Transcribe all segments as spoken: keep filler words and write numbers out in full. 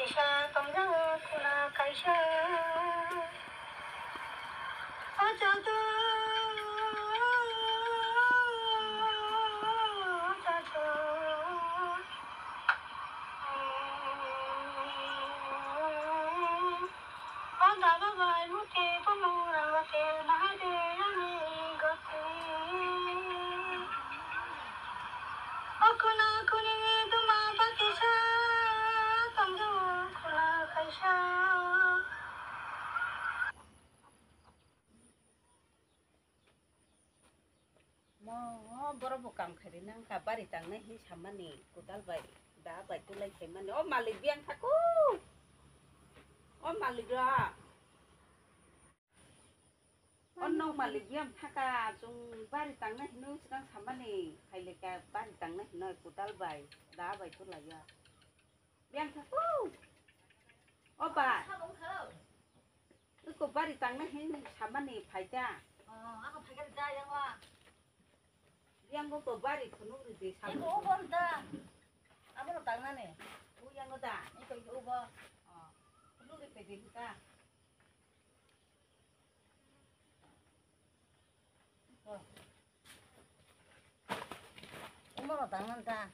Kaisa tongjago khuna kaisa. O jaga, o jaga. O daba bai muti tumung rang bate bahade ani goti. O khuna khuni duma bati sa tongjago khuna kaisa. Mo, borok bo kam khairi nang kha, bari tangnai hin samani, kwtal bai, da bai tulai khaimani. O malik biyang thaku. O malik rok. O nok malik biyang thaka, chwng bari tangnai hinwi swkang samani, khaileka bari tangnai hinwi kwtal bai, da bai tulaiya. Biyang thaku. O ba. Iko bari tangnai hin samani phaita. Oh, ako phaikha da yang wa. Yang ko bari khunu ri de samani. Iko ubo da. Abo tangnani. U yang ko da. Iko iko ubo. Oh. Khunu ri pe de ka. Umoro tangmani ta.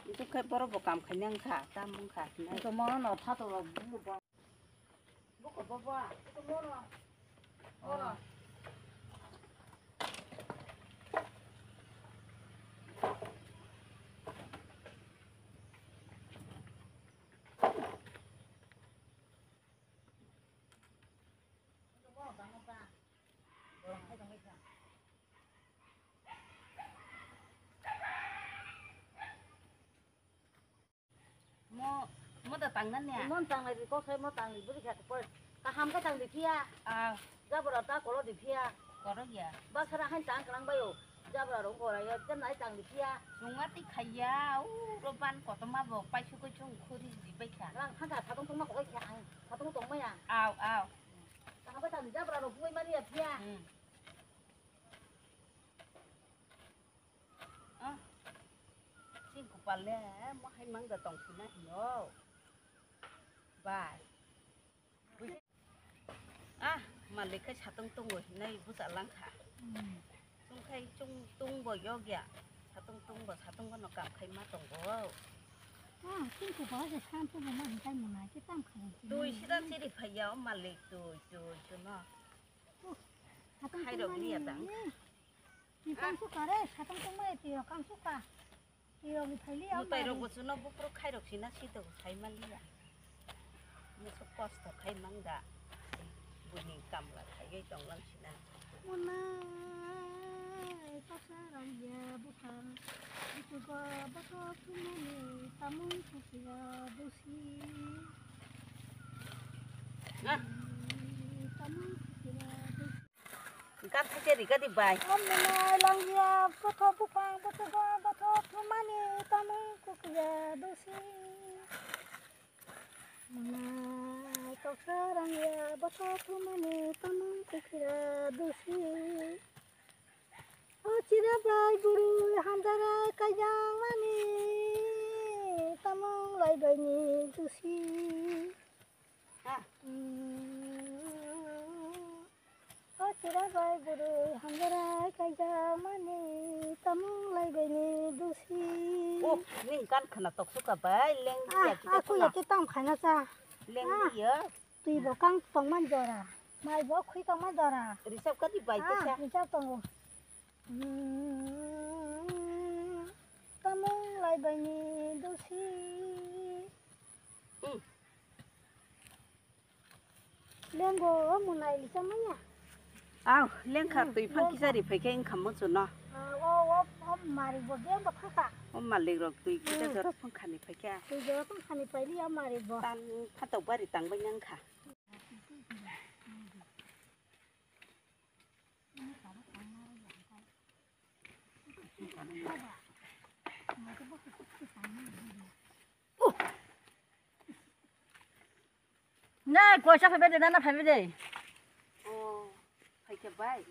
Itu kai borok bo kam khainang kha, tam wng kha hinai. Itu mono no phato rok buko bo. Buko bo bo. Itu mono. Oh. Mo, mo da tang na niya? Mo tang lai di kok sai mo tang di buri kha koi. Kaham ka tang di phiya. Ah. Jabra ta kolo di phiya. Koro ya. Ba sara han tang klang bayo. Jabra rong kora ya, jan nai tang di phiya. Chungma ti khaiya, u ro ban kotoma bo, pai su ko chung khuri di bai kha. Rang kha da, phatung tongma koi kha ang, phatung tongma ya. Aw, aw. Tang bai tang di jabra rong buai mani ya phiya. Hmm. Ah. Ching kupal le, mo hai mang da tong sina hino. Bai. Ah, malik khai satong tongo hinai bucha langkha. Hmm. Chwng khai chwng tongbo yokya. Satong tongbo, satong bono kam khai ma tongo. Ah, chwng ko ba je san to ma hinai mo na ke tam khai. Tui sida chiri phaiya o malik tui tui tui no. Oh, satong khairok tongmani liya tang. Ni kang suka re, satong tongmani tio kang suka. Tio ni phaili ya. Mutai rok bo chuno bukruk khairok sina sito sai maliya. Musu kosto khai mangda. Buni kamla khaiwi tonglang sina. Mona, kasa rang ya bukhang. Itu ba baka kumani tamung kusiya busi. Ah. Tamung kusiya busi. Gan thaisa rika di bai. Om nini langya botho buphang botho gwa botho thumani tamung kukuya dosi. Mwnai koksa rangya botho thumani tamung kukuya dosi. O chira bai buru hamjara kaijang mani tamung lai bai ni dosi. Ah. O chira bai buru hamjara kaijak mani tamung lai bai ni dusi. Oh, ni gan khana tok suka bai leng ah, ya kita aku ya kita tam khana sa. Leng ah, ya. Tui bo kang tong man jora. Mai bo khui tong man jora. Risap ka di bai ah, kisa. Risap tongo. Hmm, tamung lai bai ni dusi. Hmm. Lengo, omo naili chamanya. Aw, lengkha hmm, twi phang kisa ri phaikhe wngkha muchunno. Ah, o, o, o mari bo beng bo khakha. O malik rok twi kisa hmm, jora phang khani phaikha. Twi jora phang khani paili o mari bo. Tan phatok bari tang bai wngkha. Ne, koisa phaibai de, nana phaibai de. Oh, phaikhe bai.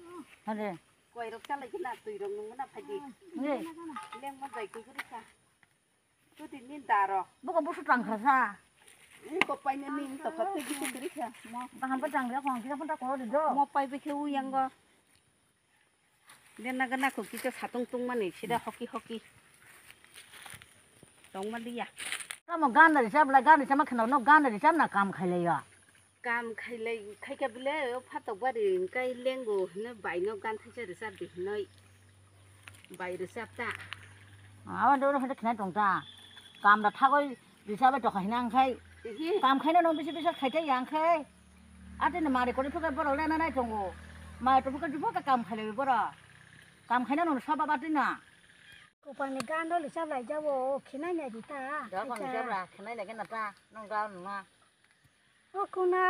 Hade. Koi rok chalai khe na, twi rok nung na phai di. Ne. Leng ma jai koi guri sa. Tudi ni daro. Buko busu tang kha sa. Ni ko pai ni min to kha te gitu kiri kha. Mo. Baham pa tang ya kong kira pa ta ko di do. Mo pai be khe u yang go. Dena gana ko kisa satung tung mani sida hoki hoki. Tong ma liya. Tamo gan da ri chap la gan ri chap ma khna no gan da ri chap na kam khai le ya. Kam khailai khaikha bile o phatok bari hwnkhe lengo hwnwi baino gan thaisa rwchap di hwnwi bai rwchap ta. Abo doro hwnkhe khnai tong ta. Kam da thagoi rwchap bai tokha hwnwi ang khai. Ehe. Kam khaina nang bisi bisi khaitaiya ang khai. Atini mari kori phukha borok lena nai tongo. Mai to phukha jupho ka kam khailai borok. Kam khaina nang saba bati na. Kupang ni gan rok rwchap lai jabo khinai nai di ta. Jabo khinai nai khe na ta nang gan numa. O kuna,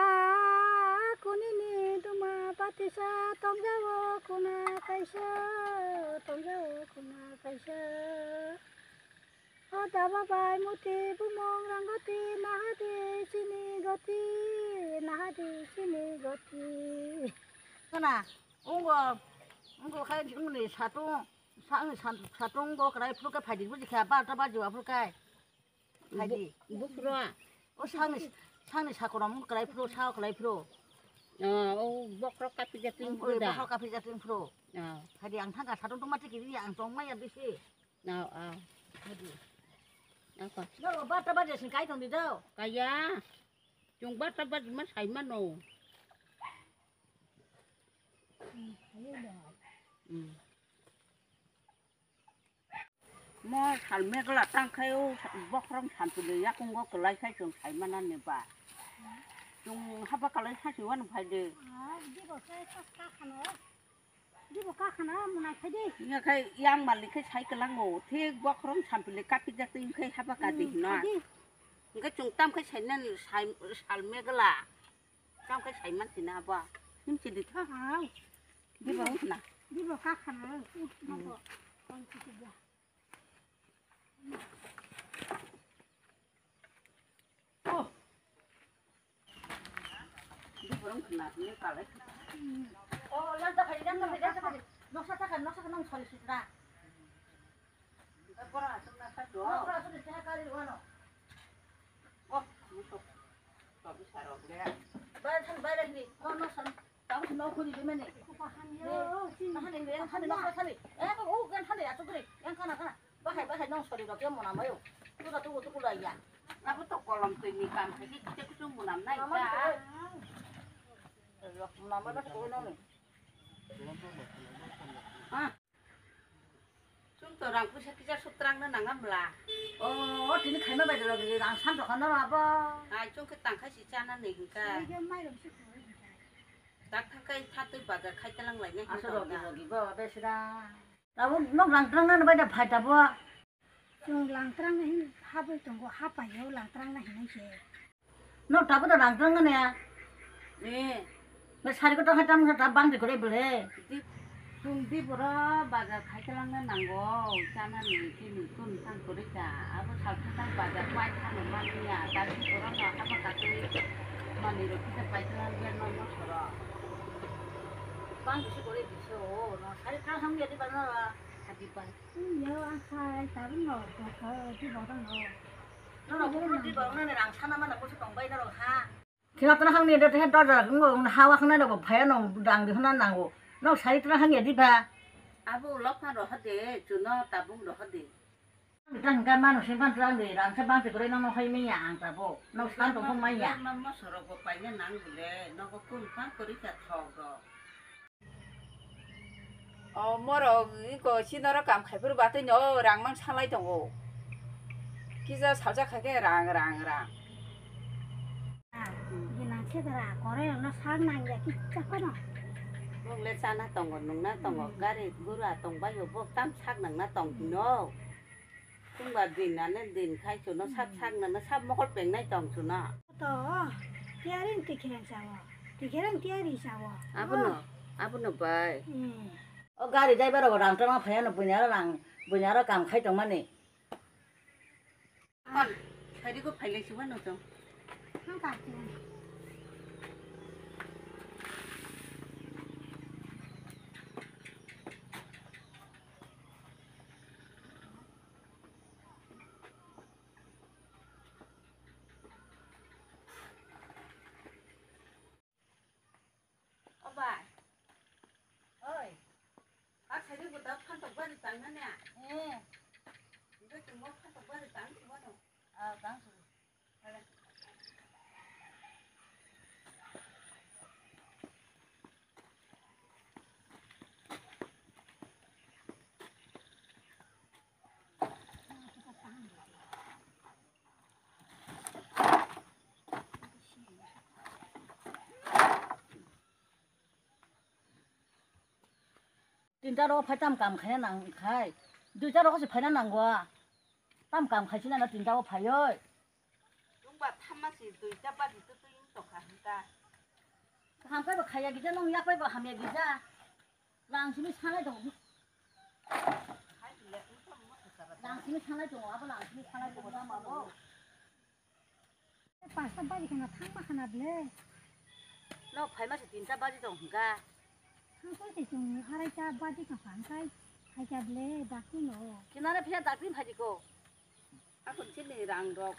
kunini duma patisa tongjago kuna kaisa, tongjago kuna kaisa. O daba bai muti bumung rangoti nahadi chini goti, nahadi chini goti. Kana, ungo, ungo khai ungni satung, sangni san-, satung go krai phuru kai phaidi buji kha, barta bajiwa phuru kai. Phaidi. Bu-, bufro. O sangni, sangni sakorom kwlai phro, sao kwlai phro. Ah, o bokrok kapijak twi phro da. Bokrok kapijak twi phro. Ah. Phaidi ang thangka satung tongma tiki di ang tongma ya bisi. Ah, ah. Phaidi. Apa? No, bata baje sin kai tong di do. Kaya. Chung bata baje ma sai mano. Hmm. Mo sal megla tang khai o bokhorong sampili yakungo kwlai khai chwng sai manani ba. Chwng haba kwlai sachi wano phai de. Ah, dibo khai kas ka khano. Dibo ka khano mwnai khai de. Nya khai yang malik khai sai kwlango. Thik bokhorong sampili kapijak twi khai haba ka de hino. Khai de. Hwnkhe chwng tam khai sai nani sai sal megla. Kam khai sai man sina ba. Him chili tha. Au. Dibo wngkhna. Dibo ka khana. Hmm. Nabo. Kon chili ya. Oh. Dibo wngkhna ni kalai. Oh, lanta khai, lanta khai, lanta khai. Noksa ta khai, noksa ta nang sori sitra. Bora asuk na sa do. Bora asuk ni sa kari wano. Oh, mutok. Babu sarok le. Bayar san, bayar ni. Oh, no san. Tahu sih no kuri di mana? Apa han yo? Sini. Nah, ni, yang sana, yang sana. Eh, oh, yang sana ya, tu kuri. Yang kana, kana. Bahai, bahai, nong sori rok yang mana mayo. Tu dah tu, tu kula ya. Aku tu kolom tu ni kam, jadi kita tu mana naik ya. Nama dah tu nong ni. Ah. Chwng to rang puisa kisa sutrang na nang amla. O, tini khaima bai rok rang san tokha noro abo. Hai chwng khe tang khai si chana ni hwnkha. Sai khe mai rok si khoi hwnkha. Tak thang khai thatwi bazar khai talang lai nai hwnkha. Asa rogi rogi bo besra. Abo nok rang trang na bai da phai ta bo. Chwng langtrang na hin habwi tongo, hapaio langtrang na hinwi se. No, tabuk da langtrang na ya. Eh. Be sari ko tong tam ta bang de kore bole. Di, chwng di boro bazar khai talang na nango, chana ni chini kun tang kore ta. Abo sal tang bazar pai thang man ya. Dari boro no haba katwi mani ro kita pai talang ber no no soro. Bang de kore di so, no sari ka ham ya di bana. Hadi pai. Yo, ang khai, tabuk no, bokha, di bokha no. Norok bokha di bokha no, rang sana mana, bosu tong bai norok ha. Khe tong hang ni, de, de, dorja, ngo, ha, wa, khna, bo, phaya, no, dang, di, khna, nango. No, sai, tong hang ya, di, ba. Abo, lok, na, roha, de, chuno, tabuk, roha, de. Tang, ga, manu, sin, ban, tang, de, rang, sa, ban, te, kore, no, no, hai, me, ya, ang, tabo. No, san, tong, hong, mai, ya. No, mo, sorok, bo, pai, ya, nang, bole, no, ko, kun, pan, kori, ka, thok, do. O morok iko sinoro kam khai phuru batwi no rang mang salai tongo. Kisa salsa khai khe rang, rang, rang. Ginang sedra kore no sak nang ya kisa kono. Bok le chana tongo, nungna tongo, gari gura tong bai yo, bok tam sak nangna tong hino. Chwngba din ane din khai chuno sab sak nana sab mokol pengnai tong chuno. To, tiaring tikherang sao. Tikherang tiaring sao. Abono, abono bai. Hmm. O gari driver rok rang tongma phaiya no buini aro rang, buini aro kam khai tongmani. Kon, sari ko phailai chuba no chong. Hang ka. Tinta ro phai tam kam khaina nang khai. Duita ro se phaina nango. Tam kam khai sina na tinta o phai oi. Tungba thamma si duita baji tu tu yung to kha hinta. Ham kai ba khaya gija nong ya kai ba hamya gija. Lang simi sanai dong. Hai le, yung to mo sa ba. Lang simi sanai dong, abo lang simi sanai dong, abo. Pasta baji khana thangma khana ble. No phaima se tinta baji tong hwnka. Thangkhe se chwng araita baji kha phan khai phaikha ble dakti no. Kinare phiya dakti phaidi ko. Akon chini rang rok.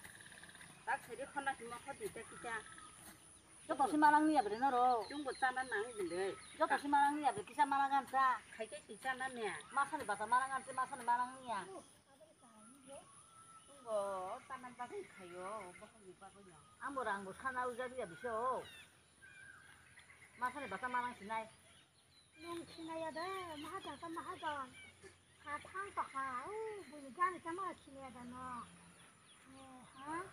Tak seri khona hima khoti ta kita. Joto se manang niya bre noro. Chwngbo chana nang ble. Joto se manang niya bre kisa manang ansa. Khaikhe kisa na niya. Masani bata manang ansa masani manang niya. Tongo, tana bagwi khayo, bokhokni bagwino. Ang bo rang bo sana ujak ya biso. Masani bata manang sinai. Nung sinai ya de, mahajan ka mahajan. Ka thang to kha, u, bui gani ka ma sinai ya da no. Eh, ha?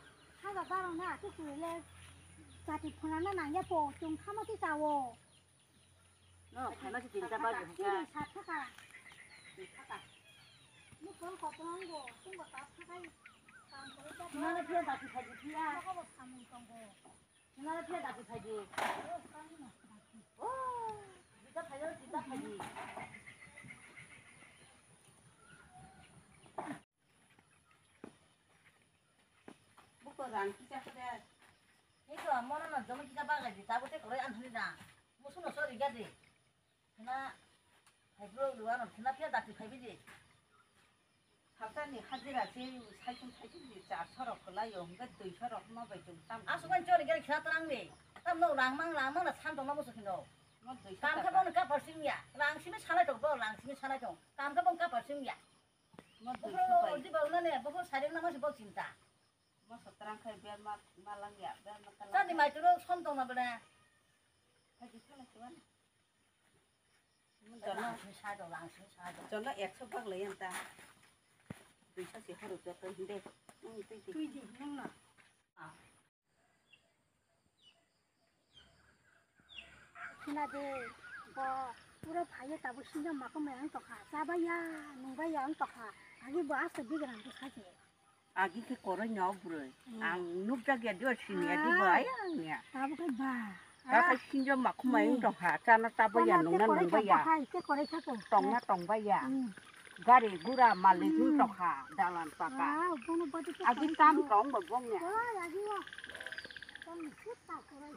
Ha ba barong na, tu ku le. Jati phuna na nang ya po, tung thama ki chawo. No, phaima se tinta baji hwnka. Sat thaka. Sat thaka. Ni phone ko phone go, phone go sat thaka. Kam kore ta. Nana phiya dati phaidi phiya. Ko bo samung tong go. Nana phiya dati phaidi. Oh, kam na dati. Oh, tinta phaidi, tinta phaidi. Buko rang kisa kore. Iko mono no jomo kisa bagai di, tabo te koroi an huni na. Musu no sori gadi. Khna, hai bro, luwa no khna phiya dati phai bidi. Hapta ni hajira se saichung saichung di char sorok kolayo, hingke dui sorok ma bai chum tam. Asuk an chori gari khna trang ni. Tam no lang mang lang mang na san tong na musu khino. Mo dui sorok. Kam kha bono kapar sing ya. Lang simi salai tong bo, lang simi salai tong. Kam kha bono kapar sing ya. Mo dui sorok. Bokro di bau na ne, bokro saring na mo si bau chinta. Mo sotrang khai ber ma, ma lang ya, ber ma ta lang. Sani mai turo som tong na bela. Hai di khala kiwan. Jono, jono ekso bak lai ang ta. Duisa se horo joto hinde. Nung twi di. Twi di, nung no. Khna de, bo pura phaiya tabo sinjak makhumai ang tokha. Chabaiya, nungbaiya ang tokha. Agi bo asto bigrang bwsa se. Agi khe koroi no bwrwi. Hmm. Ang nukjak ya diwa sini ya di bai ang ya. Tabo khe ba. Ta khe sinjo makhumai wng tong kha, chana tabo ya, nungna nungbai ya. Tongna tongbai ya. Hmm. Gari gura malik wng tong kha, dalan paka. Agi tam tong bo bong ya. Agi wa. Tong sip ta koroi.